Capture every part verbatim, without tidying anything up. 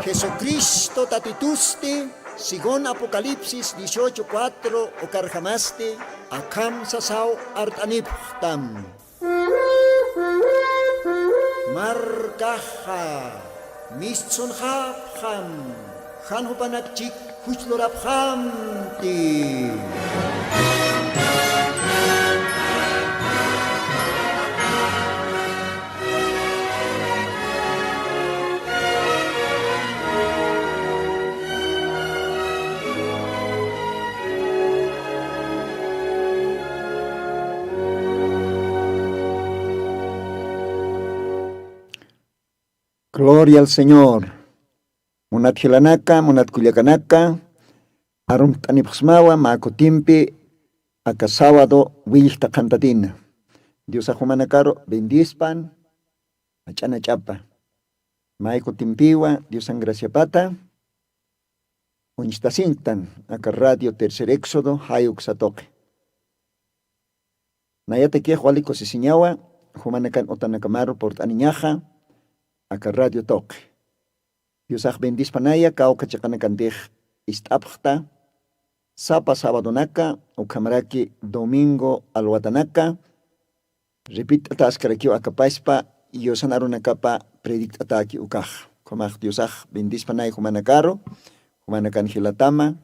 Jesucristo Tatitusti, según Apocalipsis dieciocho cuatro, ukarjamasti akham sasaw art'anipxtam. Markaxa mistsunxapxam, jan jupanak chik juchlurapxamti. Gloria al Señor. Munat jilanaka, munat kullakanaka, arumt'anipxsmawa mä kutimpi aka sábado willjta qhantatina. Diosax jumanakaru bendispan, ach'anach'apa. Mä kutimpiwa Diosan graciapata uñstasiñktan aka Radio Tercer Éxodo jay uksa tuqi. Nayatakix wali kusisiñawa jumanakan utanakamaru purt'aniñaxa aka radio tuqi. Diosax bendispanaya kawkha chiqanakantix ist'apxta sapa sabadonaka ukhamaraki domingo alwatanaka. Ripit'ataskarakiw akapaspa yusan arunakapa predict'ataki ukax. Ukhamax Diosax bendispanay jumanakaru, jumanakan jilatama,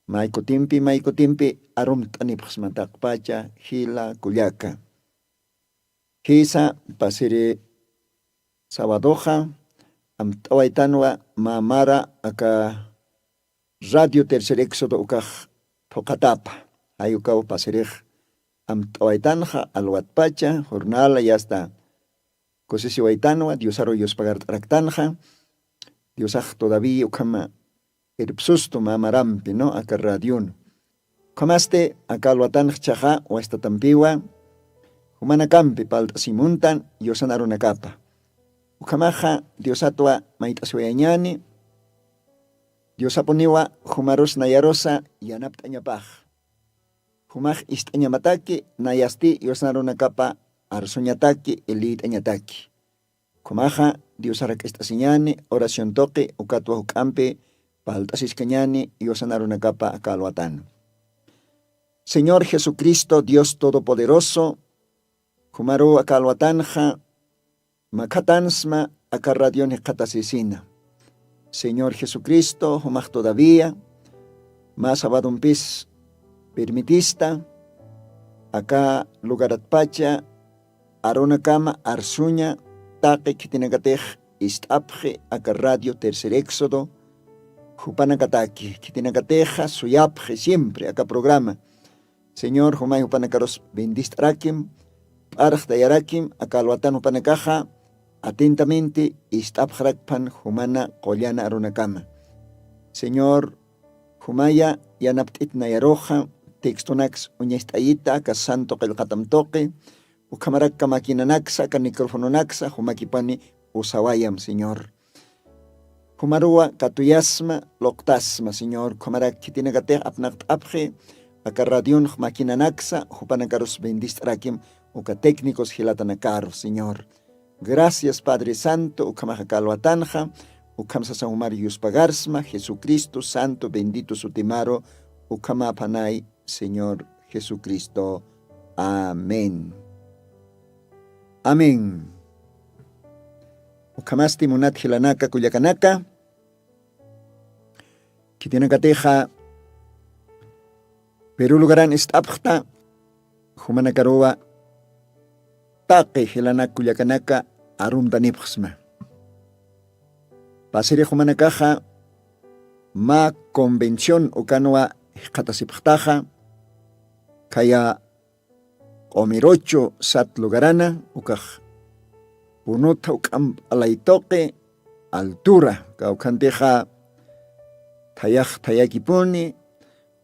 may kutimpi may kutimpi arumt'anipxsma taqpacha jila kullaka. Jisa pasiri sabadoxa amt'awaytanwa mä mara aka Radio Tercer Éxodo ukax phuqhatapa. Jay ukaw pasirix amt'awaytanxa alwatpacha jornala yasta kusisiwaytanwa diosaru yuspagart'araktanxa. Diosax todavía ukhama irpsustu mä marampi no aka radion. Ukhamasti aka alwatanx chaxa wastatampiwa jumanakampi palt'asimuntan yusan arunakapa. Ukhamaxa diosatwa mayt'asiwayañani. Diosapuniwa jumarus nayarusa yanapt'añapax. Jumax ist'añamataki nayasti yusan arunakapa arsuñataki iliyt'añataki. Ukhumaxa diosarak'ist'asiñani oración tuqi ukatwa juk'ampi palt'asiskañani yusan arunakapa aka alwatan. Señor jesucristo dios todopoderoso, jumaruw aka alwatanxa makhatansma aka radion jikxatasisina. Señor jesucristo jumax todavía mä sabadompis permitista aka lugaratpacha arunakama arsuña taqi khitinakatix ist'apxi aka radio tercer éxodo jupanakataki khitinakatixa suyapxi siempre aka programa. Señor jumay jupanakarus bendist'arakim p'arxtayarakim aka alwatan jupanakaxa atentamente ist'apxarakpan jumana qullana arunakama. Señor jumaya yanapt'it nayaruxa textonaks uñast'ayita aka santo qillqatam tuqi ukhamarakka maquinanaksa aka microfononaksa jumakipani usawayam señor. Jumaruwa katuyasma luqtasma señor ukhamarak khitinakatix apnaqt'apxi aka radionx maquinanaksa jupanakarus bendist'arakim uka técnicos jilatanakaru señor. Gracias padre santo ukhamax aka alwatanxa ukham sasa jumar yuspagarsma jesucristo santo bendito sutimaru ukhama aphanay señor jesucristo. Amén. Amén. Ukhamasti munat jilanaka kullakanaka khitinakatixa peru lugaran ist'apxta jumanakaruwa taqi jilanak kullakanaka arumtanipxsma. Pasiri jumanakaxa mä convención ukanwa jikxatasipxtaxa khaya q'umiruchu sat lugarana ukax punutha uk'amp alaytuqi altura kawkhantixa thayax thayakipuni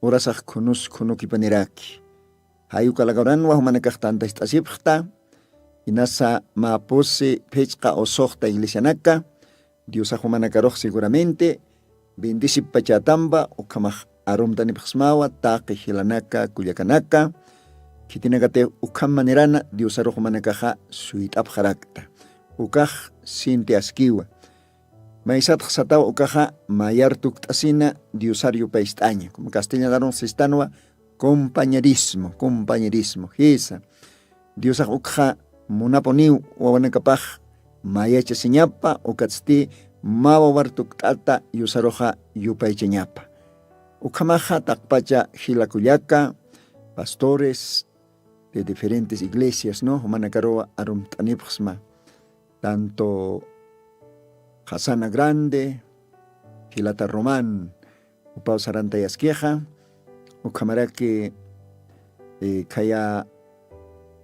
urasax khunus khunukipuniraki. Jayukalakaranwa jumanakax tantast'asipxta inasa mä pusi phichqa usuxta iglesianaka diosax jumanakarux seguramente bendisippachatampa ukhamax arumtanipxsmawa taqi jilanaka kullakanaka khitinakatix ukham manirana diosarux jumanakaxa suyt'apxarakta ukax sinti askiwa. Maysatx sataw ukaxa mayar tukt'asina diosar yupayst'aña, como castellanarun sistanwa, compañerismo compañerismo jisa. Diosax ukxa munapuniw wawanakapax mayachasiñapa ukatsti mä wawar tukt'ata yusaruxa yupaychañapa. Ukhamaxa taqpacha jilakullaka pastores de diferentes iglesias no jumanakaruwa arumt'anipxsma, tanto jasana grande jilata roman upaw sarantayaskixa. Ukhamaraki khaya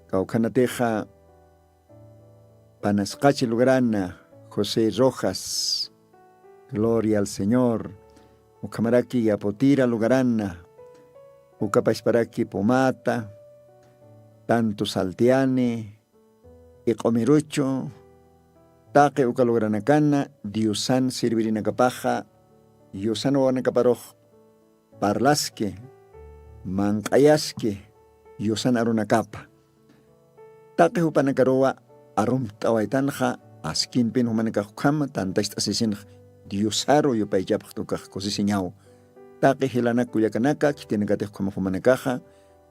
kawkhanatixa panasqachi lugarana josé rojas, gloria al señor. Ukhamaraki yaputira lugarana ukapasparaki pumata, tantu saltiani iq'umiruchu taqi uka logranakana diosan servirinakapaxa yusan wawanakaparux parlaski manq'ayaski yusan arunakapa. Taqi jupanakaruwa arumt'awaytanxa askimpin jumanakax ukhama tantacht'asisinx diosaru yupaychapxta ukax kusisiñaw. Taqi jilanak kullakanaka khitinakatix ukhama jumanakaxa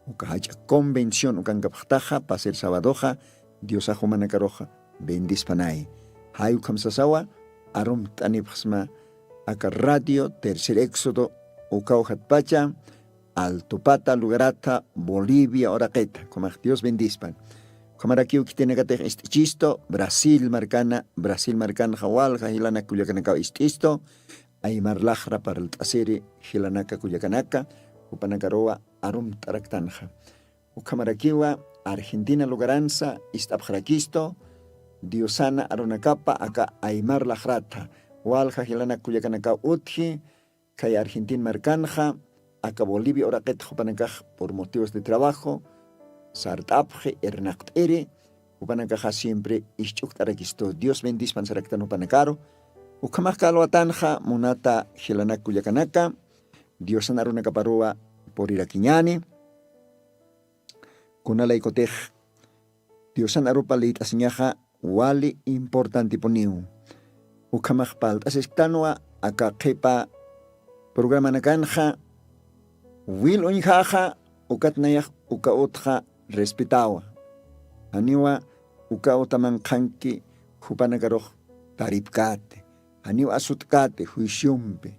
uka jach'a convención ukankapxtaxa pasir sabadoxa diosax jumanakaruxa bendispanay. Jay ukham sasawa arumt'anipxsma aka radio tercer éxodo ukaw jatpacha altupata lugaratha bolivia uraqita ukhamax dios bendispan. Ukhamarakiw khitinakatix ist'ichistu brasil markana brasil markanxa walja jilanak kullakanakaw ist'istu aymar laqra parlt'asiri jilanaka kullakanaka jupanakaruwa arumt'araktanxa. Ukhamarakiwa argentina lugaransa ist'apxarakistu diosana arunakapa aka aymar laqrata walja jilanak kullakanakaw utji. Khay argentina markanxa aka bolivia uraqit jupanakax por motivos de trabajo sart'apxi irnaqt'iri jupanakaxa siempre isch'ukt'arakistu dios bendispan saraktan jupanakaru. Ukhamax kalwatanxa munata jilanak kullakanaka diosan arunakaparuwa purirakiñani. Kunalaykutix diosan arupa liyt'asiñaxa wali importantipuniw. Ukhamax palt'asisktanwa aka qhipa programanakanxa wil uñjaxa ukatnayax uka utxa respetawa. Janiwa uka utaman qhanki jupanakarux taripkäti janiw asutkäti juiciompi.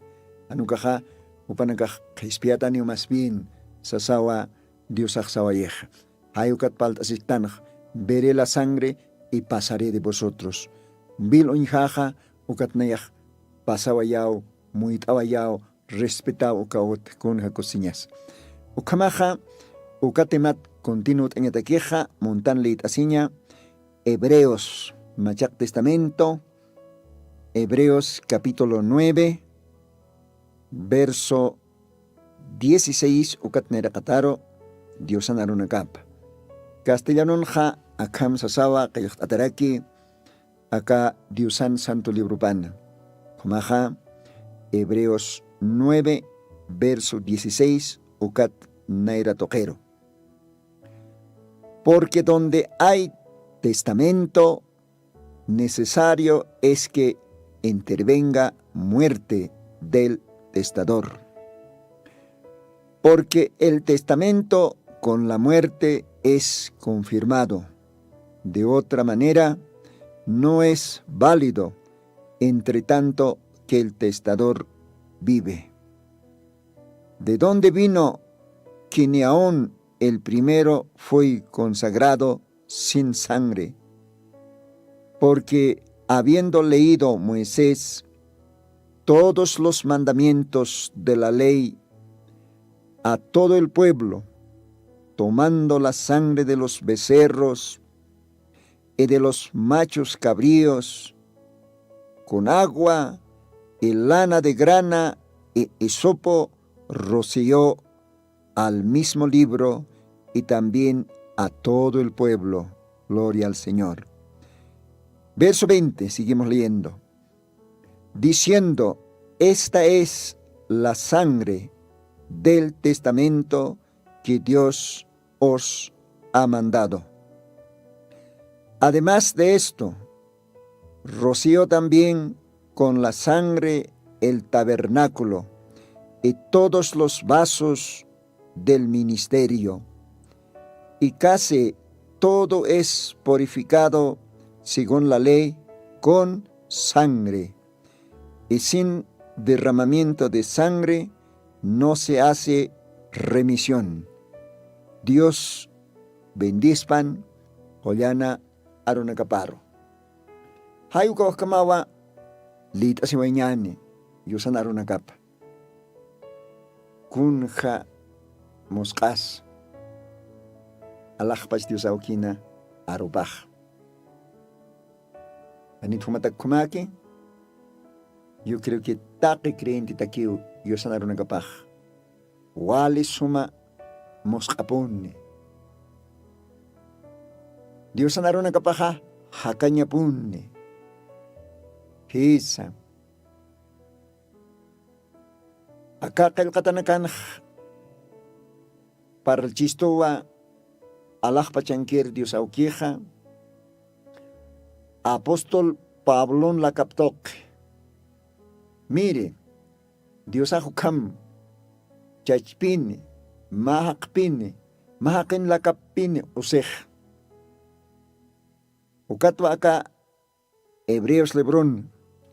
Janukaxa jupanakax qhispiyataniw mas bien sasawa diosax sawayixa. Jay ukat palt'asiktanax veré la sangre y pasaré de vosotros. Vil uñjaxa ukat nayax pasawayaw muyt'awayaw respetaw uka ut kunja kusiñas. Ukhamaxa uka temat continuw t'añatakixa muntan liyt'asiña hebreos machaq testamento hebreos capítulo nueve verso dieciséis ukat nayraqataru diosan arunakapa. Castellanunxa akham sasawa qillqt'ataraki aka diosan santo libropana. Khumaxa hebreos nueve verso dieciséis ukat nayra tuqiru. Porque donde hay testamento necesario es que intervenga muerte del testador. Porque el testamento con la muerte es confirmado. De otra manera no es válido entre tanto que el testador vive. De dónde vino que ni aun el primero fue consagrado sin sangre? Porque habiendo leído moisés todos los mandamientos de la ley a todo el pueblo, tomando la sangre de los becerros y de los machos cabríos con agua y lana de grana y hisopo, roció al mismo libro y también a todo el pueblo. Gloria al señor. Verso veinte seguimos leyendo, diciendo: esta es la sangre del testamento que dios os ha mandado. Además de esto, roció también con la sangre el tabernáculo y todos los vasos del ministerio. Y casi todo es purificado según la ley con sangre. Y sin derramamiento de sangre no se hace remisión. Dios bendispan qullana arunakaparu. Jay uka ukhamawa lït'asiwañäni yusan arunakapa. Kunja musq'as alaxpach Dios awkina arupax. Anit jumatak khumaki, yo creo que taqi creyentetakiw yusan arunakapax wali suma musq'apuni. Diosan arunakapaxa jakañapuni. Jisa, aka qillqatanakanx parlchistuwa alaxpachankir Dios awkixa apóstol Pablon lakaptuqi. Miri, Diosax ukham chachpini, mä jaqpini, mä jaqin lakapini usix. Ukatwa aka Hebreos libron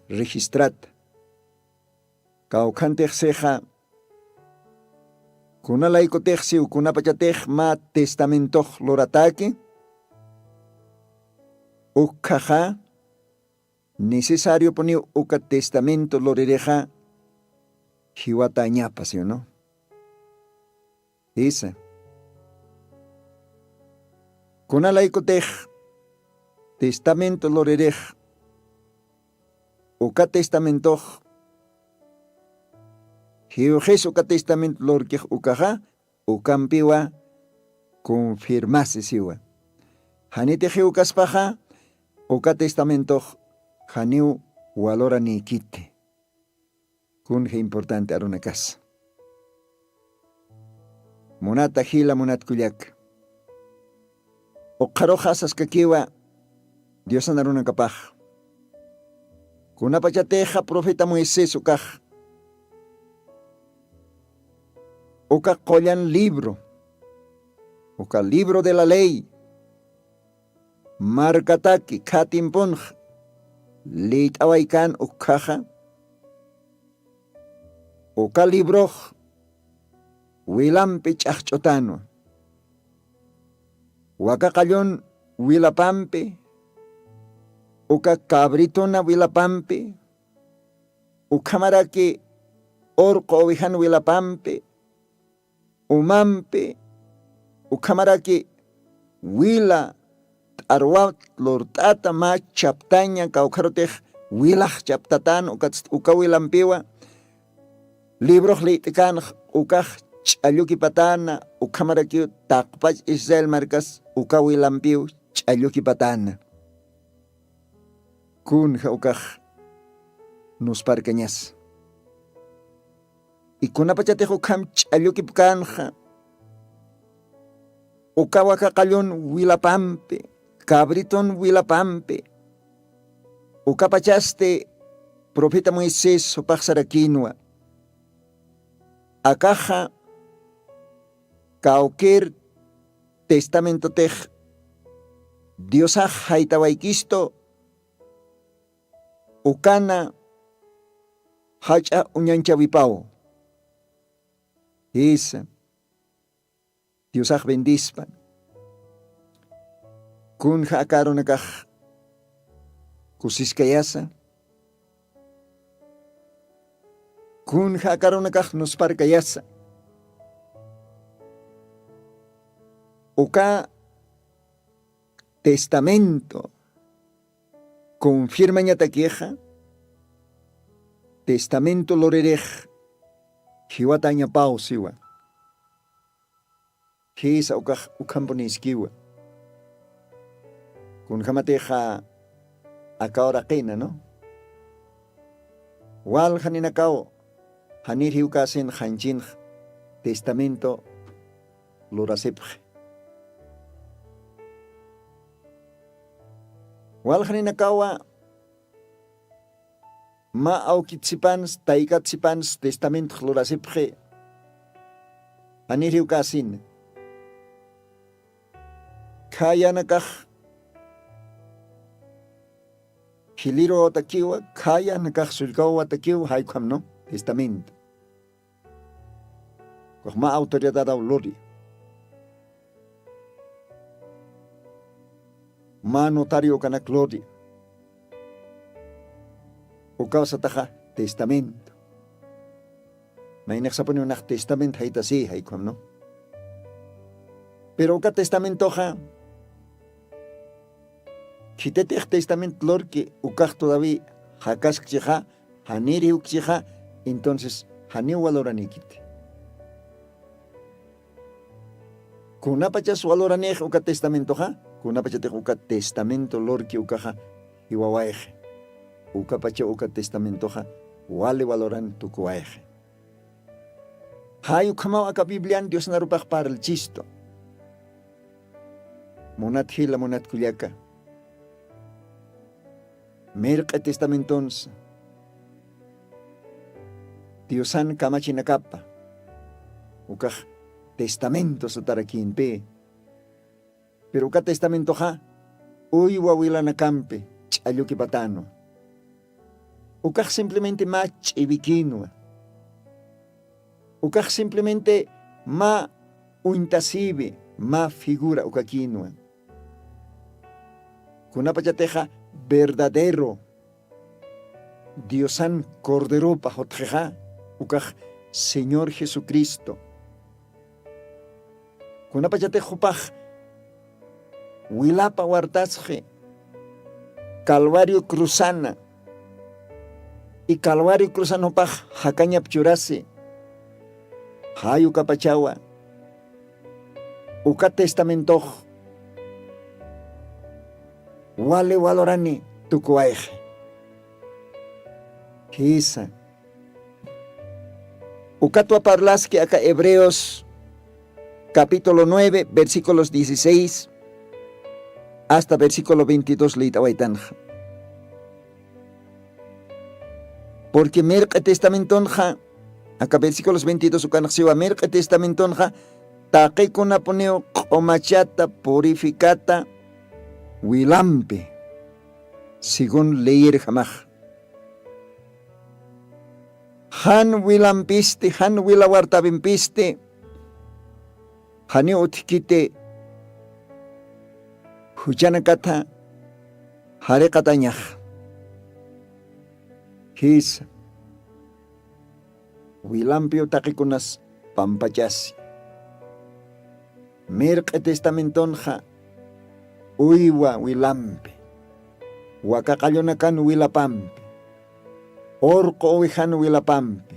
registrat kawkhantix sixa, kunalaykutix siw kunapachatix mä testamentox lurataki, ukkhaxa necesariopuniw uka testamento luririxa jiwatañapa, ¿sí o no? Isa, kunalaykutix testamento luririx uka testamentox jiwxis uka testamento lurkix ukaxa, ukampiwa confirmasi siwa. Janitix jiwkaspaxa uka testamentox janiw waloranïkiti. Kunja importante arunakas. Munata jila munatkullak, ukxaruxa saskakiwa Diosan arunakapax. Kunapachatixa profeta Moisés ukax uka qullan libro, uka libro de la ley markataki khatimpunx lït'awaykan ukkhaxa, uka librox wilampi ch'axch'utanwa. Waka qallun wilapampi, uka cabrituna wilapampi, ukhamaraki urqu ovejan wilapampi, umampi, ukhamaraki wila t'arwat lurt'ata mä chaptaña kawkharutix wilax chaptatan, ukatst uka wilampiwa librox lït'kanx ukax ch'allukipatäna, ukhamarakiw taqpach Israel markas uka wilampiw ch'allukipatäna. Kunja ukax nusparkañas. Y kunapachatix ukham ch'allukipkänxa, uka waka qallun wilapampi, cabritun wilapampi, ukapachasti profeta Moisés jupax sarakinwa. Akaxa kawkir testamentotix Diosax jaytawaykistu, ukana jach'a uñanchawipaw. Jisa, Diosax bendispan. Kunja aka arunakax kusiskayasa, kunja aka arunakax nusparkayasa, uka testamento confirmañatakixa, testamento luririx jiwatañapaw siwa. Jisa, ukax ukhampunïskiwa. Kunjamatixa aka uraqina, ¿no? Walja ninakaw janir jiwkäsin janchinx testamento lurasipxi. Walja ninakawa Ma awkitsipans taykatsipans testamentox lurasipxi. Janiriw kasina khayanakax khilirwawatakiwa khayanakax sullkawawatakiw jaykham no testamento. Ukax mä autoridadaw luri mä notario ukanak luri. Ukaw sataxa testamento. Maynixsapuniw nax testamento jaytasi jaykham no. Pero uka testamentoxa khitatix testamento lurki ukax todaví jakaskchixa janiriwkchixa. Entonces janiw valoranikiti. Kunapachas valoranix uka testamentoxa kunapachatix uka testamento lurki ukaxa jiwawayxi. Ukapacha uka testamentoxa wali valoran tukuwayxi. Jay ukhamaw aka biblian diosnarupax parlchistu. Munat jila munat kullaka, mirq'i testamentonsa diosan kamachinakapa ukax testamentos utarakïnpi. Pero uka testamentoxa uywa wilanakampi ch'alluki patanwa. Ukax simplemente mä ch'iwikïnwa. Ukax simplemente mä uñtasiwi mä figura ukakïnwa. Kunapachatixa verdadero diosan corderopa jutxixa ukax señor jesucristo. Kunapachatix jupax wilapa wartasxi calvario cruzana y calvario cruzana jupax jakañap churasi. Jay ukapachawa uka testamentox wali walurani tukuwayxi. Jisa. Ukatwa parlaski aka hebreos capítulo nueve versículos dieciséis hasta versículo veintidós liyt'awaytanxa. Porque mirq'i testamentonxa aka versículos veintidós ukanxsiwa mirq'i testamentonxa taqikunapuniw q'umachata purificata wilampi según leyirjamax. Jan wilampisti jan wilawartawimpisti janiw utjkiti juchanakatha jariqatañax. Jisa. Wilampiw taqikunas pampachasi. Mirq'i testamentonxa uywa wilampi, waka qallunakan wilapampi, urqu uwijan wilapampi,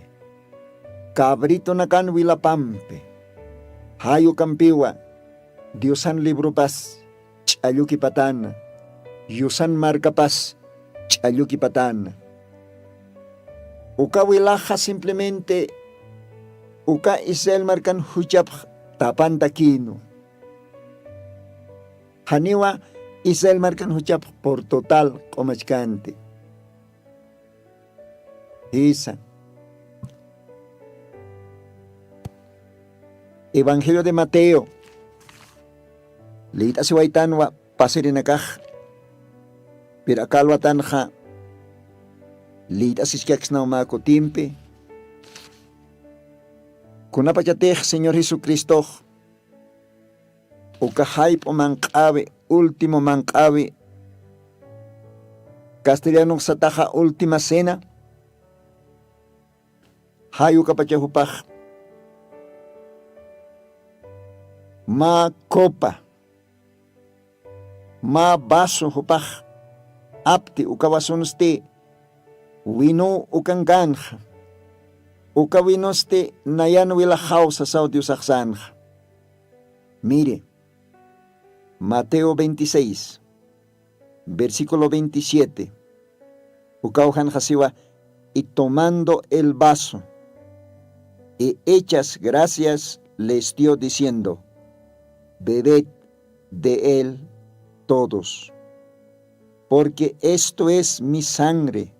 cabritunakan wilapampi, jayukampiwa diosan librupas ch'alluki patana, yusan markapas ch'alluki patana. Uka wilaxa simplemente uka israel markan juchapx tapantakïnwa. Janiwa israel markan juchapx por total q'umachkänti. Jisa. Evangelio de mateo liyt'asiwaytanwa pasirinakax. Pir akalwatanxa liyt'asichkaksnaw mä kutimpi. Kunapachatix señor jesucristox uka jayp'u manq'awi último manq'awi castellanox sataxa última cena. Jay ukapacha jupax mä copa mä vaso jupax apti uka vasunsti winu ukankänxa. Uka winusti nayan wilaxaw sasaw diosaxsänxa. Miri, mateo veintiséis versículo veintisiete. Ukawjanxasiwa y tomando el vaso y hechas gracias les dio diciendo, bebed de él todos, porque esto es mi sangre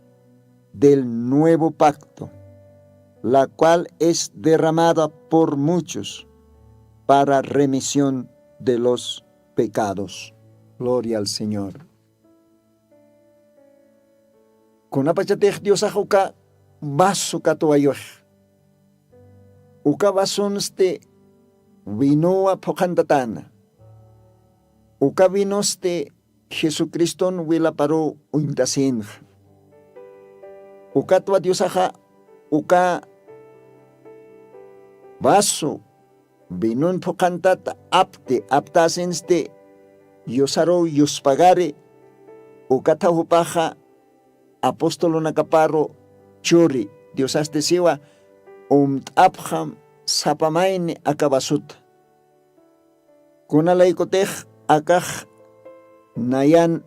del nuevo pacto, la cual es derramada por muchos para remisión de los pecados. Gloria al Señor. Kunapachatix Diosax uka vaso katuwayux, uka vasonsti vinowa phuqhantatäna, uka vinosti Jesucriston wilaparuw uñtasinxa. Ukatwa Diosaxa uka vaso vinon phuqhantata apti aptäsinsti yusaruw yuspagari, ukathaw jupaxa apostolunakaparu churi, Diosasti siwa, umt'apxam sapa mayni aka vasota. Kunalaykutix akax nayan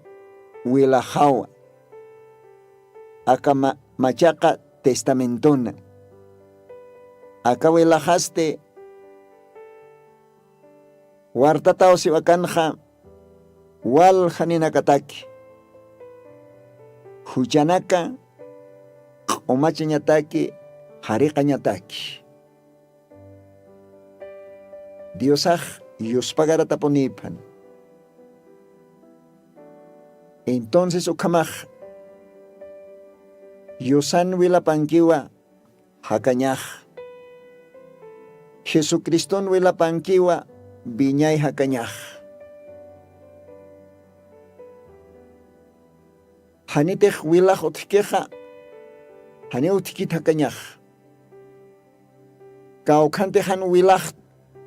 wilaxawa, aka ma-, machaqa testamentona. Aka wilaxasti wartataw siwakanxa walja ninakataki, juchanaka, q'umachañataki, jariqañataki. Diosax yuspagaratapunipan. Entonces ukhamax yusan wilapankiwa jakañax, Jesucriston wilapankiwa wiñay jakañax. Janitix wilax utjkixa, janiw utjkit jakañax. Kawkhantix jan wilax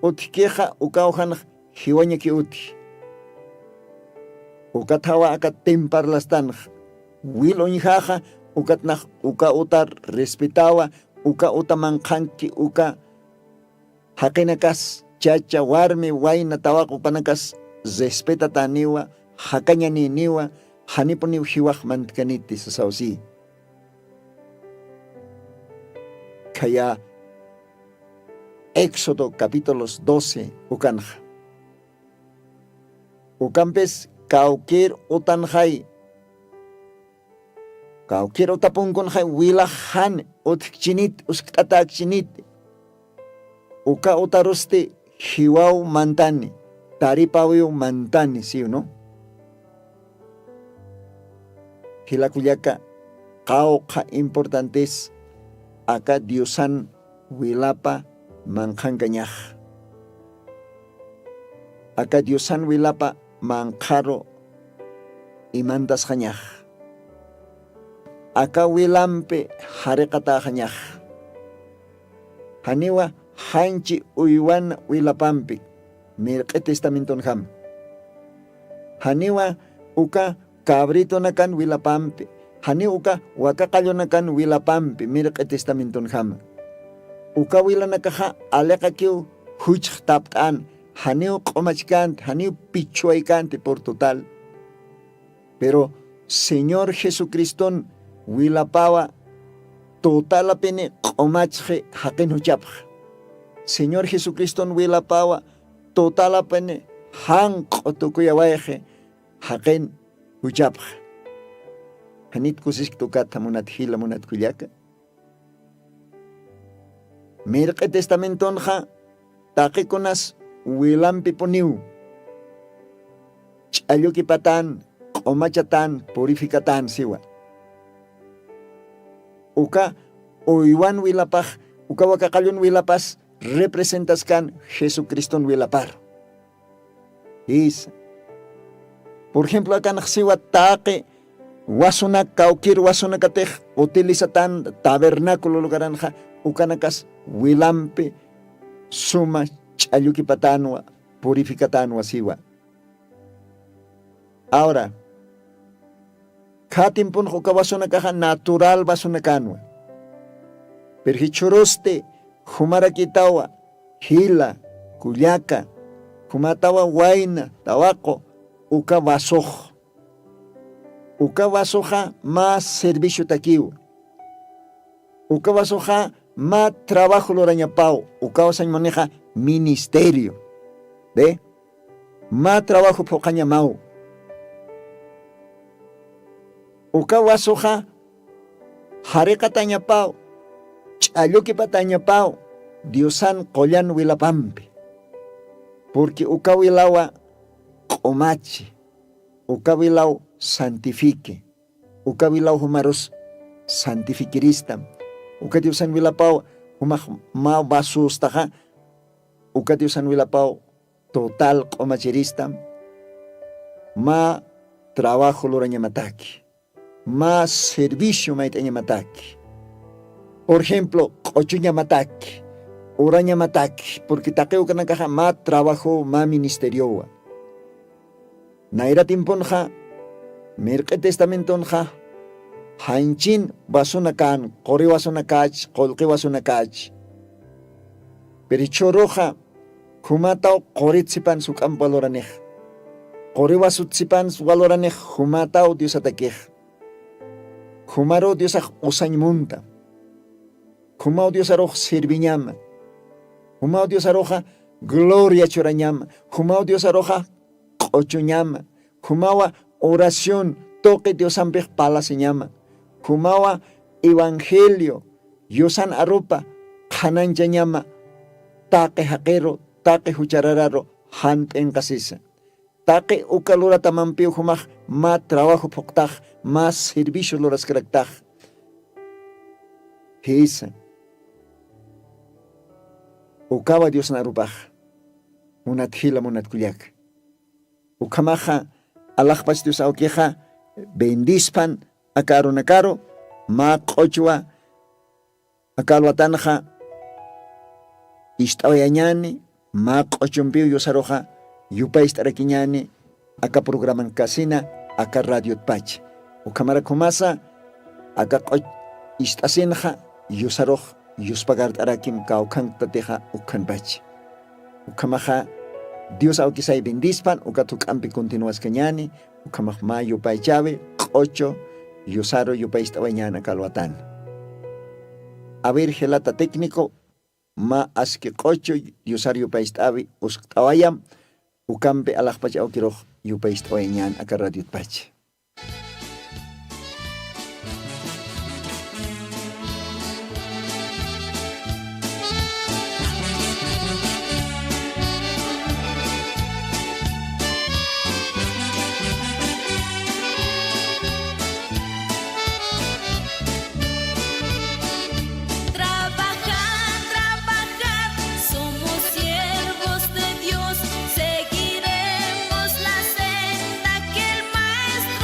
utjkixa, ukaw jan jiwañaki utji. Ukathawa aka timparlastanx wil uñjaxa, ukatnax uka utar respetawa, uka uta manqhanki, uka jaqinakas, chacha, warmi, wayna, tawaq ukanakas respetatäniwa, jakañanïniwa, janipuniw jiwax mantkaniti sasaw si. Khaya Éxodo capítulos doce ukanxa. Ukampis kawkir utanxay, kawkir utapunkunxay wilax jan utjkchinit, uskt'atäkchinit. Uka utarusti jiwaw mantani, taripawiw mantani, ¿sí o no? Jilakullaka, qawqha importantes aka Diosan wilapa manqhankañax. Aka Diosan wilapa manqharu imantasxañax. Aka wilampi jariqatäxañax. Janiwa janchi uywan wilapampi, mirq'i testamentonjam. Janiwa uka cabritonakan wilapampi, janiw uka waka qallunakan wilapampi, mirq'i testamentonjama. Uka wilanakaxa aliqakiw juchxtapt'an, janiw q'umachkanti, janiw pichhuwaykanti por total. Pero Señor Jesucriston wilapawa totalapini q'umachxi jaqin juchapxa. Señor Jesucriston wilapawa totalapini janq'u tukuyawayxi jaqin juchapxa. Janit kusiskta ukatha munat jila, munat kullaka. Mirq'i testamentonxa taqikunas wilampipuniw ch'allukipatan, q'umachatan, purifikatan siwa. Uka uywan wilapax, uka waka qallun wilapas representaskan Jesucriston wilapar. Jisa. Por ejemplo, akanx siwa taqi wasunak, kawkir wasunakatix utilizatan tabernáculo lugaranxa, ukanakas wilampi suma ch'allukipatanwa, purificatanwa siwa. Ahora, khatimpunx uka wasunakaxa natural wasunakanwa. Pero jichhurusti jumarakitawa, jila, kullaka, jumatawa wayna, tawaqu, uka wasux. Uka wasuxa mä serviciotakiw. Uka wasuxa mä trabajo lurañapaw, ukaw sañmunixa ministerio. ¿Ve? Mä trabajo phuqhañamaw. Uka wasuxa Jariqatañapaw, ch'allukipatañapaw diosan qullan wilapampi. Purqui uka wilawa q'umachi, uka wilaw santifique, uka wilaw jumarus santifiquiristam. Uka diosan wilapaw jumax mä vasustaxa, uka diosan wilapaw total q'umachiristam. Mä trabajo lurañamataki, mä servicio mayt'añamataki. Por ejemplo, q'uchuñamataki, urañamataki purqui taqiw kanakaxa mä trabajo mä ministeriowa. Nayra timpunxa mirq'i testamentunxa janchin vasuna kan, quri vasuna kach, qullqi vasuna kach. Pirichuruxa jumataw qurit sipan suk'amp waluranix, quri wasut sipan waluranix. Jumataw diosatakix, jumaru diosax usañ munta. Jumaw diosarux sirviñama. Jumaw diosaruxa gloria churañama. Jumaw diosaruxa q'uchuñama. Jumawa oración tuqi diosampix palasiñama. Jumawa evangelio yusan arupa qhananchañama. Taqi jaqiru, taqi jucharararu jan p'inqasisa. Taqi uka luratamampiw jumax mä trabajo phuqtax, mä servicio luraskaraktax. Jisa, ukawa diosnarupax. Munat jila munat kullaka, ukhamaxa alaxpach dios awkixa bendispan aka arunakaru. Mä q'uchwa aka alwatanxa ist'awayañäni, mä q'uchumpiw yusaruxa yupayst'arakiñäni aka programankasina aka radiotpacha. Ukhamarak jumasa aka q'uch ist'asinxa yusarux yuspagart'arakim kawkhanktatixa ukkhanpacha. Ukhamaxa dios awkisay bendispan ukat juk'ampi continuwaskañäni. Ukhamax mä yupaychäwi q'uchu yusaru yupaycht'awayañän aka alwatan. Aver jilata técnico, mä aski q'uchu yusar yupaycht'äwi uskt'awayam. Ukampi alaxpach awkirux yupaycht'awayañän aka radiotpacha. Trabajar, trabajar, somos siervos de Dios, seguiremos la senda que el maestro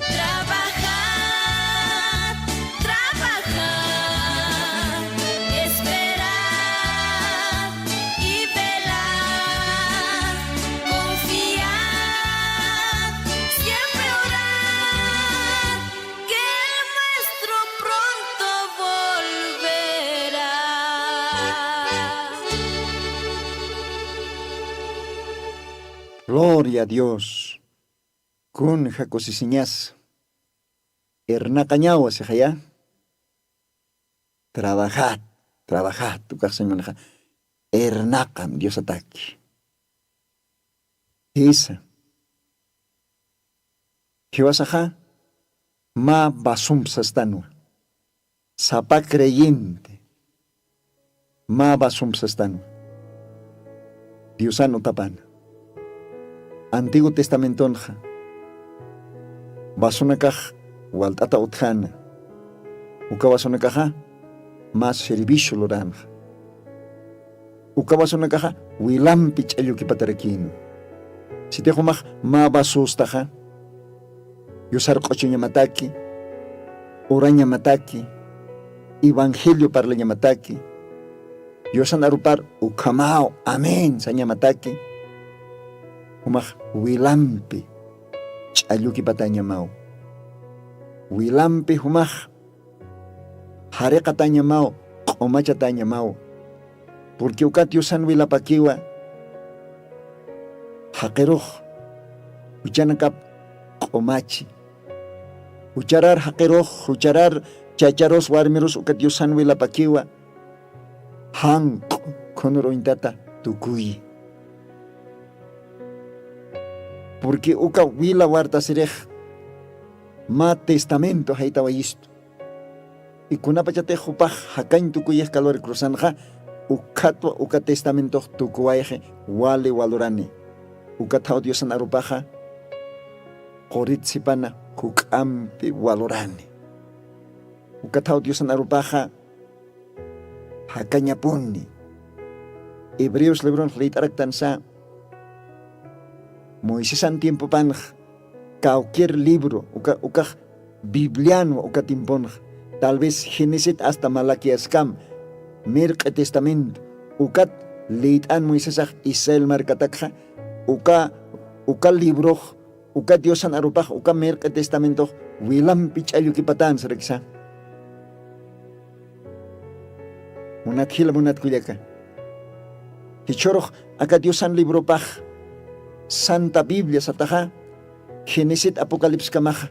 Trabajar, trabajar, esperar y velar, confiar, siempre orar, que el maestro pronto volverá. Gloria a Dios. Kunja kusisiñas. Irnaqañawa sixaya. Trabajat, trabajat, ukaxsañ munxa. Irnaqam Diosataki. Jisa. Jiwasaxa mä vasump sastanwa. Sapa creyente mä vasump sastanwa. Diosan utapana. Antiguo Testamentonxa vasunakax walt'ata utjana. Uka vasunakaxa mä servicio luranxa. Uka vasunakaxa wilampi ch'allukipatarakïnwa. Sitix jumax mä vasustaxa, yusar q'uchuñamataki, urañamataki, evangelio parlañamataki, yusan arupar ukhamaw amén sañamataki, jumax wilampi ch'allukipatañamaw. Wilampi jumax jariqatañamaw, q'umachatañamaw. Purqui ukat yusan wilapakiwa jaqirux juchanakap q'umachi. Jucharar jaqirux, jucharar chacharus warmirus ukat yusan wilapakiwa janq'u khunur uñtata tukuyi. Purqui uka wila wartasirix mä testamento jaytawayistu. Ikunapachatix jupax jakañ tukuyix kalwari cruzanxa, ukkhatwa uka testamentox tukuwayxi wali walurani. Ukathaw diosan arupaxa qurit sipana juk'ampi walurani. Ukathaw diosan arupaxa jakañapuni. Hebreos libronx liyt'araktansa, moisesan tiempopanx kawkir libro uka ukax biblianwa uka tiemponx, tal vez genesit asta malaquiaskam, mirq'i testamento ukat liyt'an moisesax israel markatakxa uka uka librox uka diosan arupax uka mirq'i testamentox wilampi ch'allukipatan sarakisa. Munat jila munat kullaka, jichhurux aka diosan libropax santa biblia sataxa genesit apocalipskamaxa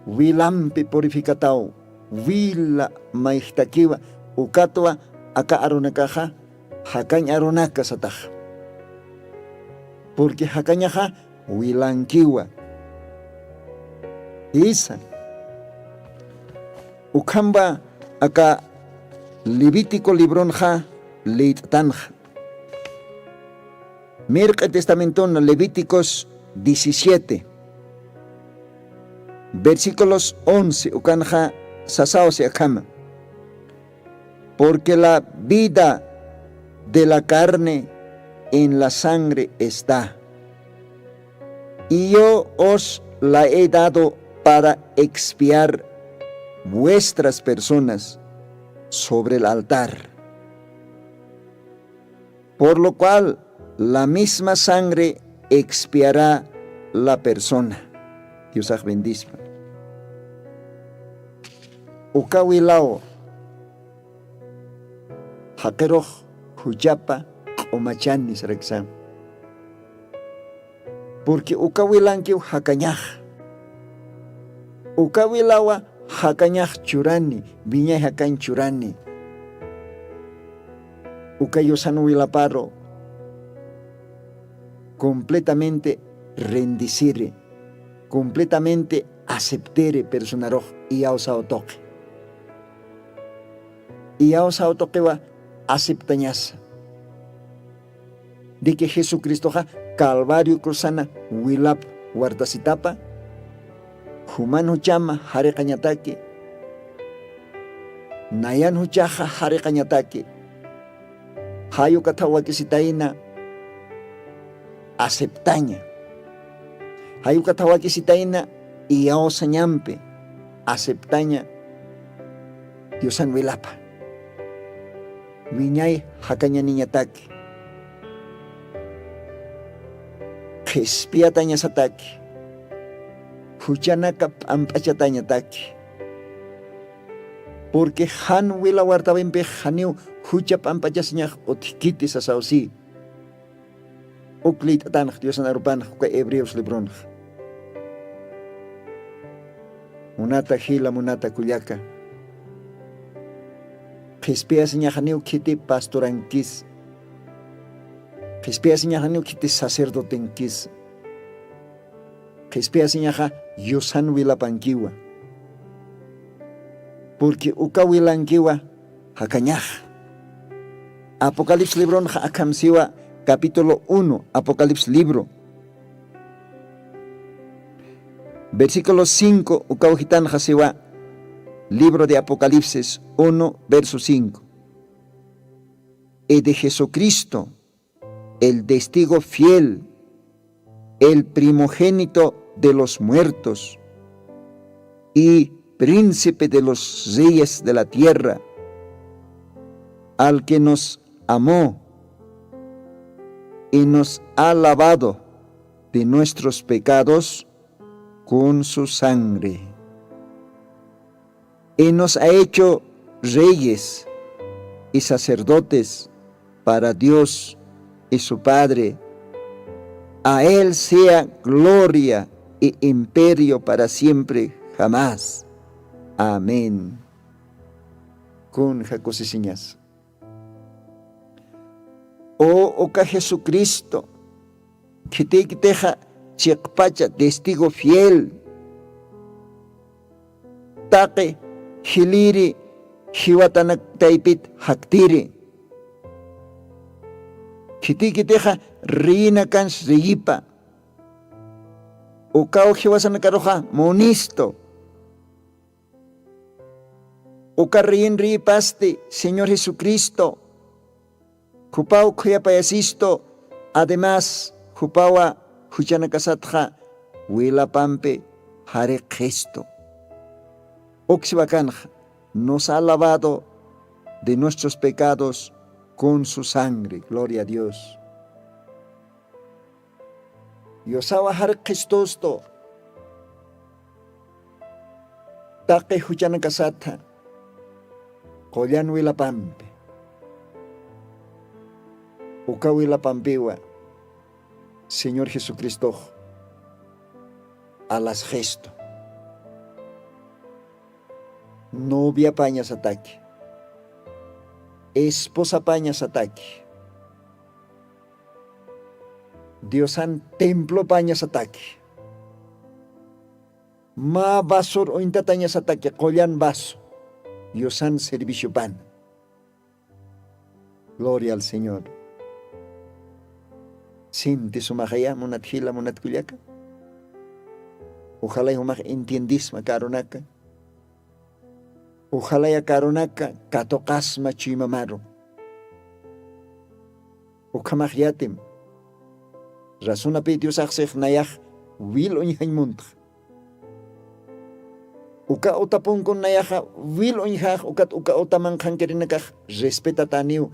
wilampi purificataw wila mayjtakiwa. Ukatwa aka arunakaxa jakañ arunaka sataxa. Purqui jakañaxa wilankiwa. Isa. Ukhamba aka levítico libronxa liyt'tanxa. Mirq'i testamentona levíticos diecisiete versículos once ukanxa sasawsi akhama. Porque la vida de la carne en la sangre está. Y yo os la he dado para expiar vuestras personas sobre el altar. Por lo cual la misma sangre expiará la persona. Diosax bendispa. Uka wilaw jaqirux juchapa q'umachani saraksa. Purqui uka wilankiw jakañax. Uka wilawa jakañax churani, wiñay jakañ churani. Uka yusan wilaparu completamente rendisiri, completamente aceptiri personarux iyawsaw tuqi. Iyawsaw tuqiwa aceptañasa de que jesucristoxa calvario cruzana wilap wartasitapa juman juchama jariqañataki. Nayan juchaxa jariqañataki. Jayukatha wakisitayna aceptaña. Jayukatha wakisitayna iyawsañampi aceptaña. Diosan wilapa wiñay jakañaniñataki, qhispiyatañasataki, juchanaka p'amp'achatañataki. Porque jan wila wartawimpix janiw jucha p'amp'achasiñax utjkiti sasawsi. Uk liyt'atanx diosan arupanx uka hebreos libronx. Munata jila munata kullaka, qhispiyasiñaxaniw khiti pastorankis, qhispiyasiñaxaniw khiti sacerdotenkis, qhispiyasiñaxa yusan wilapankiwa. Purqui uka wilankiwa jakañax. Apocalipsis libronxa akhamsiwa capítulo uno apocalipsis libro, versículo cinco ukaw jitanxasiwa. Libro de apocalipsis uno verso cinco. Y de jesucristo, el testigo fiel, el primogénito de los muertos y príncipe de los reyes de la tierra, al que nos amó y nos ha lavado de nuestros pecados con su sangre. Y nos ha hecho reyes y sacerdotes para Dios y su Padre. A Él sea gloria y imperio para siempre jamás. Amén. Kun jakusisiñas. O uka Jesucristo, khitikitixa chiqpacha testigo fiel, taqi jiliri jiwatanaktaypit jaktiri. Khitikitixa reyinakans reyipa. Ukaw jiwasanakaruxa munistu. Uka reyin reyipasti Señor Jesucristo. Jupaw khuyapayasistu, además jupawa juchanakasatxa wilapampi jariqhistu. Uksiwakanxa, nos ha lavado de nuestros pecados con su sangre. Gloria a Dios. Diosawa jariqhistustu. Taqi juchanakasatha qullan wilapampi. Uka wilapampiwa Señor Jesucristox alasxistu. Noviapañasataki, esposapañasataki, Diosan templopañasataki, mä vasor uñtatañasataki, qullan vaso Diosan serviciopana. Gloria al Señor. Sinti sumaxaya munat jila munat kullaka. Uxalay jumax entiendisma karunaka. Uxalaya karunaka katuqasma chuymamaru. Ukhamax yatim. Rasunapï Diosaxsix nayax wil uñjañ muntxa. Uka utapunkun nayaxa wil uñjax ukat uka utaman qhankirinakax respetatäniw,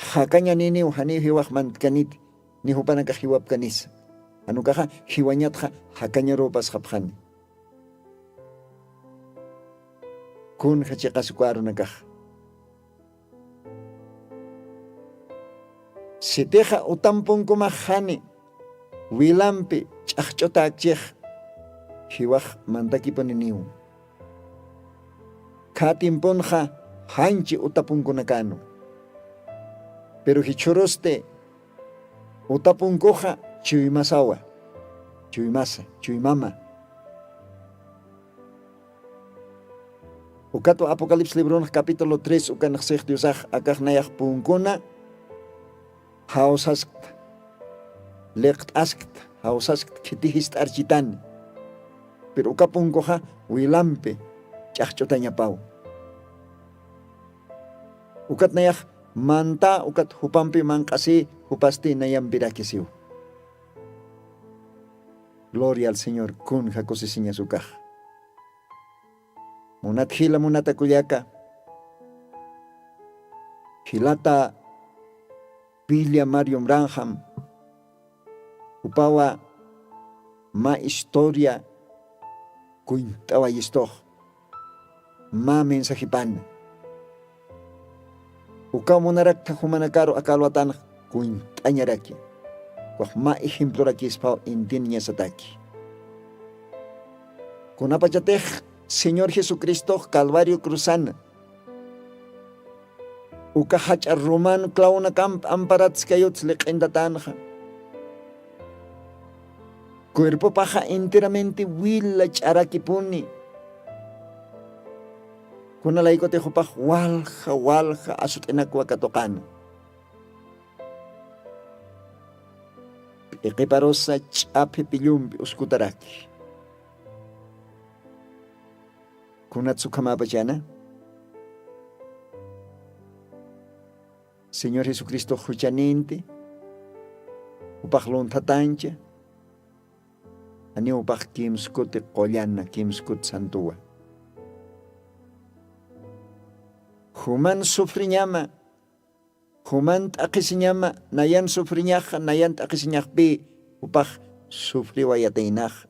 jakañaniniw, janiw jiwax mantkaniti, ni jupanakax jiwapkanisa. Jan ukaxa jiwañatxa jakañarupasxapxani. Kunja chiqas uka arunakax. Sitixa utam punkumax jani wilampi ch'axch'utäkchix, jiwax mantakipuniniw. Kha tiemponxa janchi uta punkunakanu. Pero jichhürusti uta punkuxa chuymasawa, chuymasa, chuymama. Ukatwa Apocalipsis libronx capítulo tres ukanx six Diosax akax nayax punkuna jawsaskta, liqt'askta, jawsaskta, khiti jist'architani. Pero uka punkuxa wilampi ch'axch'utañapaw. Ukat nayax manta ukat jupampi manq'asi jupasti nayampiraki siw. Gloria al señor. Kunja kusisiñas ukax. Munat jila munata kullaka, jilata pilla marium ranjam jupawa mä historia kuñt'awayistux mä mensajipana. Ukaw munarakta jumanakaru akalwatanx kuñt'añaraki. Wax mä ejemplorakispaw intiniñasataki. Kunapachatix señor jesucristox calvario cruzana uka jach'a roman clawnakamp amparatskayuts liq'intatanxa cuerpopaxa enteramente wila ch'arakipuni. Kunalaykutix jupax walja walja asut'inakwa katuqana. P'iqiparusa ch'aphi pillumpi uskutaraki. Kunatsu ukhamäpachana? Señor jesucristox juchaninti jupax lunthatancha. Janiw jupax kimskuti qullana kimskut santuwa. Juman sufriñama juman t'aqhisiñama nayan sufriñaxa nayan t'aqhisiñaxpï jupax sufriwayataynaxa.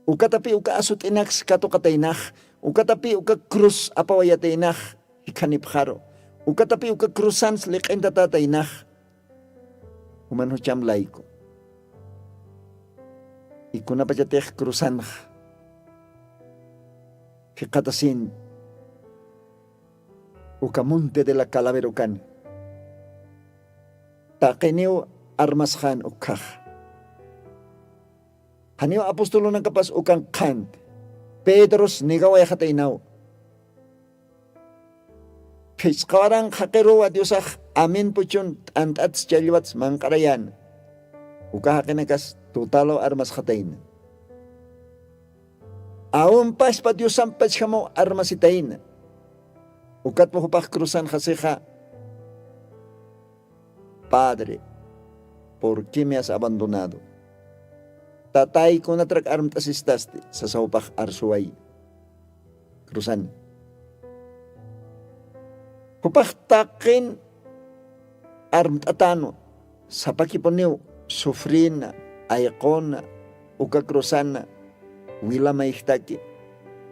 Ukatapï uka asut'inaks katuqataynax. Ukatapï uka cruz apawayataynax jikhanipxaru. Ukatapï uka cruzans liq'intatätaynax. Juman jucham layku ikunapachatix cruzanx jikxatasin uka monte de la calavera ukan taqiniw armasxan ukkhax. Janiw apostolunakapas ukan qhant pedros negawayxataynaw. Phichqa waranqa jaqiruwa diosax amin puchun t'ant'ats challwats manq'arayäna. Uka jaqinakas totalaw armasxatayna. Aun paspa diosampachjamaw armasitayna. Ukatpa jupax cruzanxasixa padre, por qué me has abandonado? Tatay kunatrak armt'asistasti sasa jupax arsuwayi. Cruzan jupax taqin armt'atanwa. Sapakipuniw sufrina ayquna uka cruzana wilamayjtaki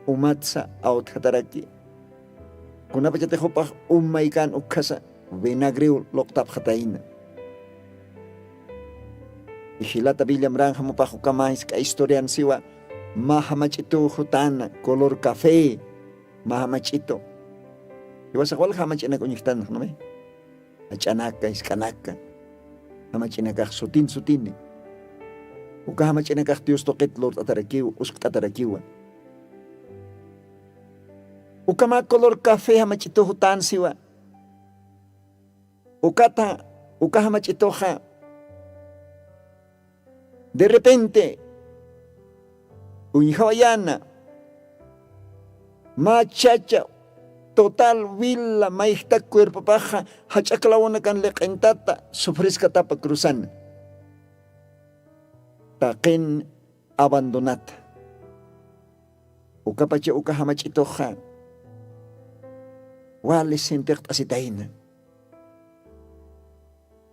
umatsa awtjataraki. Kunapachatix jupax umaykan ukkhasa vinagriw luqtapxatayna. Ijilata villamranjamupax ukama jisk'a historian siwa mä jamach'itu jutana color café. Mä jamach'itu jiwasax walja jamach'inak uñjtanxnumi. Jach'anaka jisk'anaka jamach'inakax sutin sutini. Uka jamach'inakax dios tuqit lurt'atarakiwa uskt'atarakiwa. Ukama color café jamach'ituxu tansiwa. Ukata uka jamach'ituxa derrepente uñjawayana. Mä chacha total wila mayjtak cuerpopaxa jach'aklawunakan liq'intata sufriskatapa cruzana. Taqin abandonata. Ukapacha uka jamach'ituxa wali sintiqt'asitayna.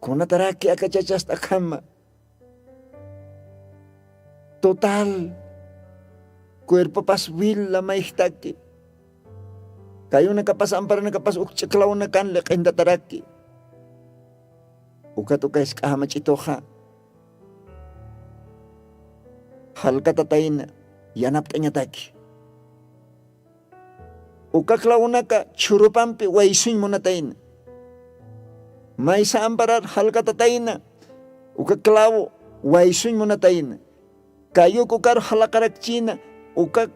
Kunataraki akachachast'akhama total cuerpopas wila mayjtaki kayunakapas amparanakapas ukch'aklawunakan liq'intataraki. Ukat uka jisk'a jamach'ituxa jalkatatayna yanapt'añataki. Uka clawunaka chhurupampi waysuñ munatayna. Maysa amparar jalkatatayna uka clawo waysuñ munatayna. Kayuk ukaru jalaqarakchina uka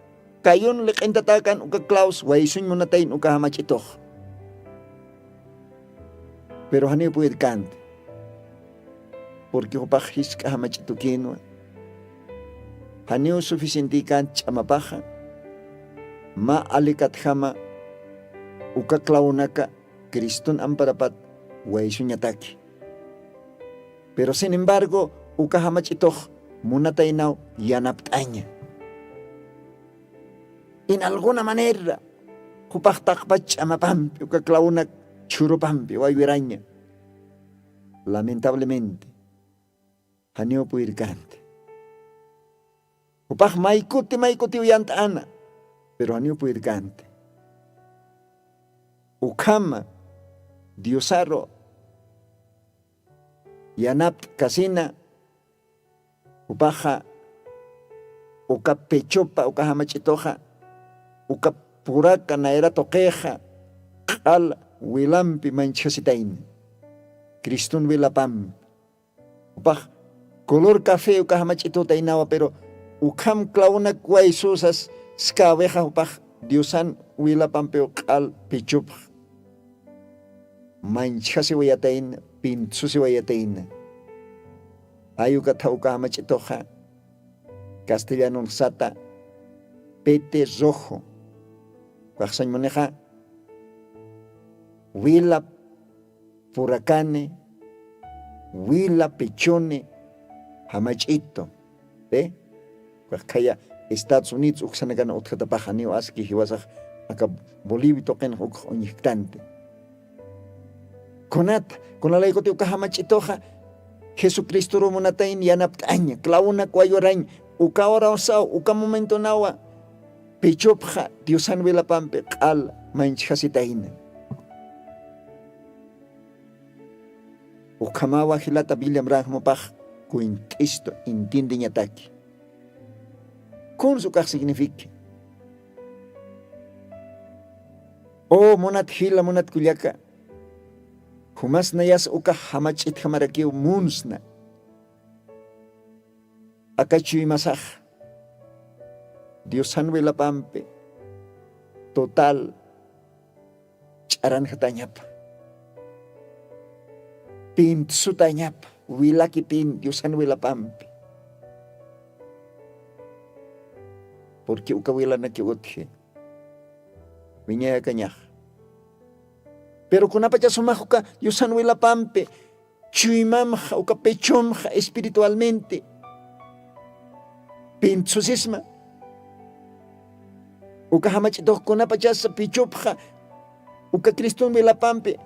kayun liq'intatäkan uka claws waysuñ munatayna uka jamach'itux. Pero janiw puyirkänti purqui jupax jisk'a jamach'itukïnwa. Janiw suficientïkänti ch'amapaxa mä alikatjama Uka clawunaka criston amparapat waysuñataki. Pero sin embargo uka jamach'itux munataynaw yanapt'aña. En alguna manera jupax taqpach ch'amapampi uka clawunak chhurupampi waywiraña. Lamentablemente janiw purirkänti. Jupax maykuti maykutiw yant'ana, pero janiw purirkänti. Ukhama diosaru yanapt'kasina jupaxa uka pechupa uka jamach'ituxa uka puraka nayra tuqixa q'al wilampi manchjasitayna. Criston wilapampi jupax color café uka jamach'itutaynawa pero ukham clawunak waysusas skäwixa jupax diosan wilapampiw q'al pichupx manchjasiwayatayna pintsusiwayatayna. Ay ukatha uka jamach'ituxa castellanun sata pete rojo. Kaxsañ munixa wila purakani wila pichuni jamach'itu. Pe kaxkhaya estados unidos uksanakana utjatapaxa niw aski jiwasax aka bolivia tuqinx ukx uñjktanti. Kunata kunalaykutiw uka jamach'ituxa jesucristoru munatayn yanapt'aña clawunak waywarañ uka horasaw uka momentonawa pichupxa diosan wilapampi q'al manchjasitayna. Ukhamawa jilata willam ranjmupax kuint'istu entiendeñataki. Kunsa ukax significa? O munat jila munat kullaka jumasnayas ukax jamach'itjamarakiw munsna. Aka chuymasax diosan wilapampi total ch'aranjatañapa pintsutañapa wilakipin diosan wilapampi. Purqui uka wilanaki utji wiñayakañax. Pero kunapachasumax uka diosan wilapampi chuymamxa uka pichumxa espiritualmente pintsusisma. Uka jamach'itux kunapachasa pichupxa uka criston wilapampi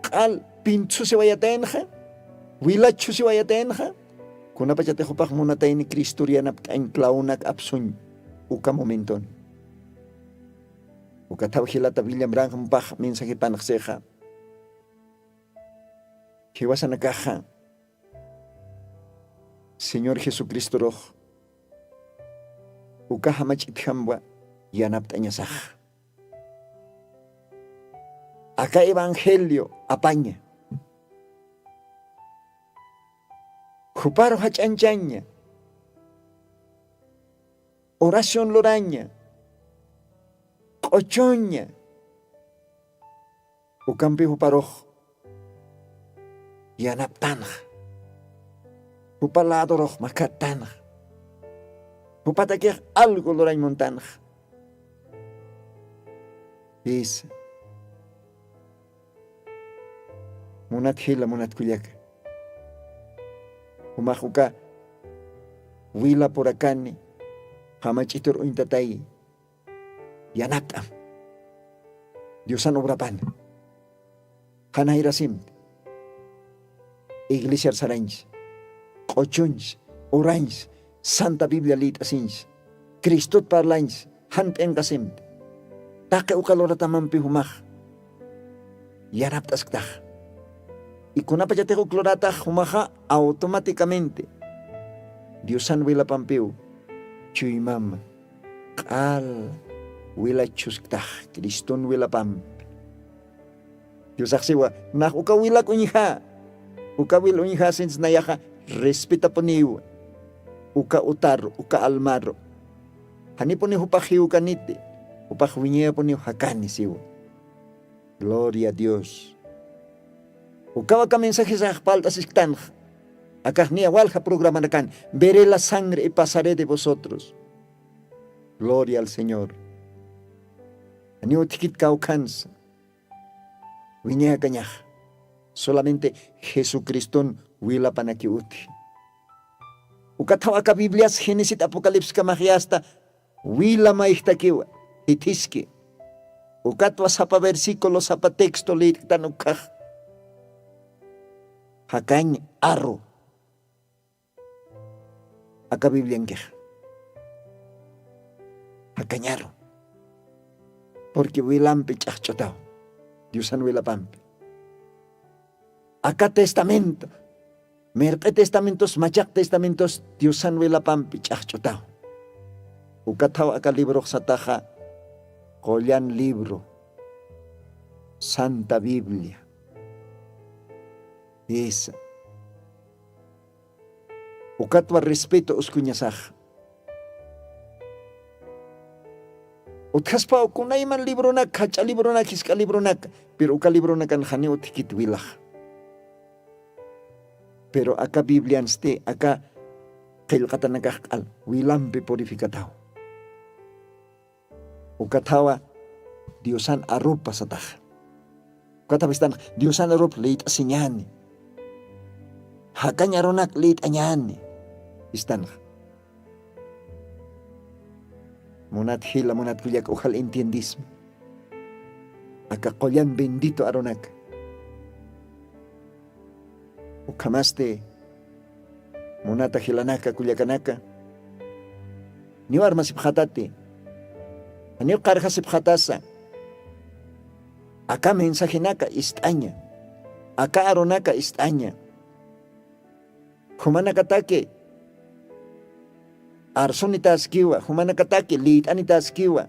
q'al pintsusiwayatayanxa wilachhusiwayatayanxa. Kunapachatix jupax munatayni cristor yanapt'añ clawunak apsuñ uka momenton. Ukathaw jilata willam ranjmupax mensajepanxsixa jiwasanakaxa señor jesucristorux uka jamach'itjamwa yanapt'añasax aka evangelio apaña juparu jach'anchaña oración luraña q'uchuña ukampi juparux yanaptanxa jupa ladurux makattanxa jupatakix algo lurañ muntanxa. Isa munat jila munat kullaka jumax uka wila purakani jamach'itur uñtatay yanapt'am diosan obrapan. Janayrasimti iglesiar sarañsi q'uchuñsi urañsi santa biblia lït'asiñsi cristot parlañsi jan p'inqasimti taqi uka luratamampi jumax yanapt'asktax. Ikunapachatix uk luratax jumaxa automaticamente diosan wilapampiw chuymama q'al wilachhusktax criston wilapampi. Diosaxsiwa nax uka wilak uñja uka wil uñjasins nayaxa respetapuniw uka utaru uka almaru. Janipuni jupax jiwkaniti jupax wiñayapuniw jakani siwa. Gloria a dios. Ukaw aka mensajesax palt'asisktanxa akax niya walja programanakan veré la sangre y pasaré de vosotros. Gloria al señor. Janiw utjkit kawkhansa Wiñay jakañax solamente jesucriston wilapanakiw utji. Ukathaw aka biblias genesit apocalipskamaxyasta wila mayjtakiwa. Jithiski ukatwa sapa versículo sapa texto lït'ktan ukkhax. Jakañ aru aka bibliankixa jakañaru. Porque wilampi ch'axch'utaw diosan wilapampi. Aka testamento mirq'i testamentos machaq testamentos diosan wilapampi ch'axch'utaw. Ukathaw aka libroxsataxa qullan libro santa biblia. Isa ukatwa respeto uskuñasax. Utjaspaw kunayman libronak jach'a libronak jisk'a libronaka pero uka libronakan janiw utjkit wilax. Pero aka bibliansti aka qillqatanakax q'al wilampi purificataw. Ukathawa diosan arupa sataxa. Ukathaw istanxa diosan arup lït'asiñani. Jakañ arunak lït'añani istanxa. Munat jila munat kullak ujal entiendisma aka qullan bendito arunaka. Ukhamasti munata jilanaka kullakanaka niw armasipxatati. Janiw qarjasipxatasa aka mensajenaka ist'aña aka arunaka ist'aña. Jumanakataki arsunitaskiwa jumanakataki lït'anitaskiwa.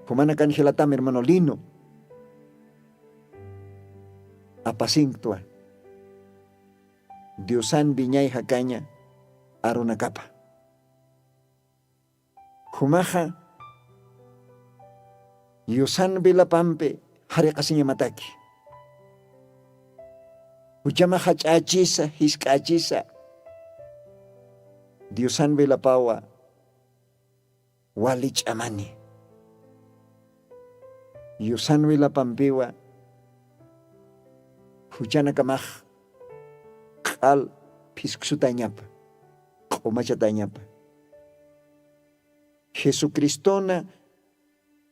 Jumanakan jilatam hermano lino apasinktuwa diosan wiñay jakaña arunakapa. Jumaxa diosan wilapampi jariqasiñamataki. Juchamax jach'ächisa jisk'ächisa diosan wilapawa wali ch'amani. Diosan wilapampiwa juchanakamax q'al phisksutäñapa q'umachatañapa. Jesucristona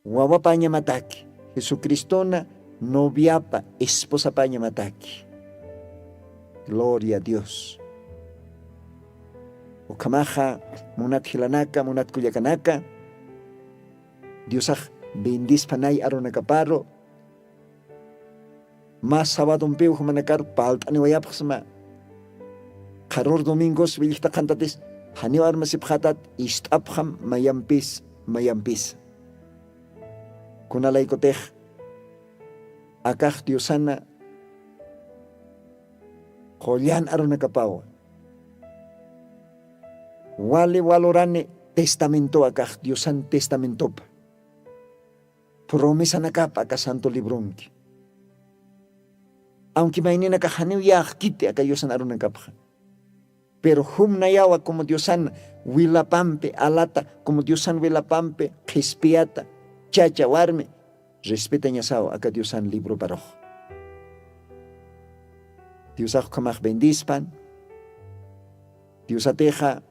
wawapañamataki jesucristona noviapa esposapañamataki. Gloria a dios. Ukhamaxa munat jilanaka munat kullakanaka diosax bendispanay arunakaparu. Mä sabadumpiw jumanakar palt'aniwayapxsma. Qharur domingos willjtaqantatis janiw armasipxatat ist'apxam mayampis mayampisa. Kunalaykutix akax diosana qullan arunakapawa wali walurani testamentowa akax diosan testamentopa promesanakapa aka santo libronki. Aunki mayninakax janiw yäxkiti aka diosan arunakapxa pero jumnayawa como diosan wilapampi alata como diosan wilapampi qhispiyata chacha warmi respetañasaw aka diosan libroparux. Diosax ukhamax bendispan. Diosatixa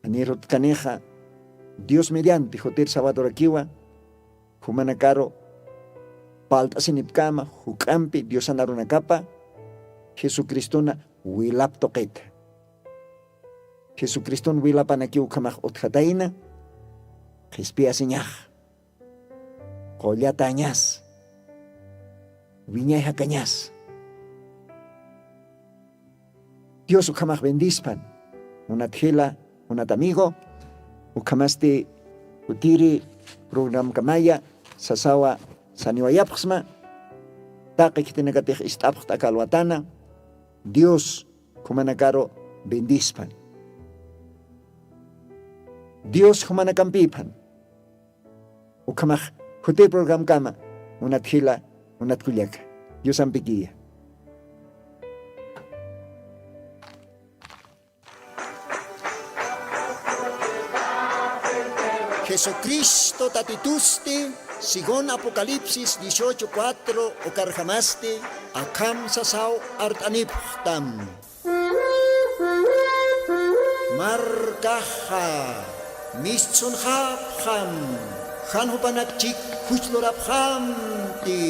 anirutkanixa dios medianti jutir sabadorakiwa jumanakaru palt'asinipkama juk'ampi diosan arunakapa jesucristona wilap tuqita. Jesucriston wilapanakiw ukhamax utjatayna qhispiyasiñax qullatañas wiñay jakañas. Dios ukhamax bendispan. Munat jila munat amigo ukhamasti utiri programkamaya sasawa saniwayapxsma. Taqi khitinakatix ist'apxta aka alwatana dios jumanakaru bendispan. Dios jumanakampiphan. Ukhamax jutir programkama munat jila munat kullaka diosampikiya. Jesucristo Tatitusti, según Apocalipsis dieciocho cuatro, ukarjamasti akham sasaw art'anipxtam. Markaxa mistsunxapxam, jan jupanak chik juch lurapxamti.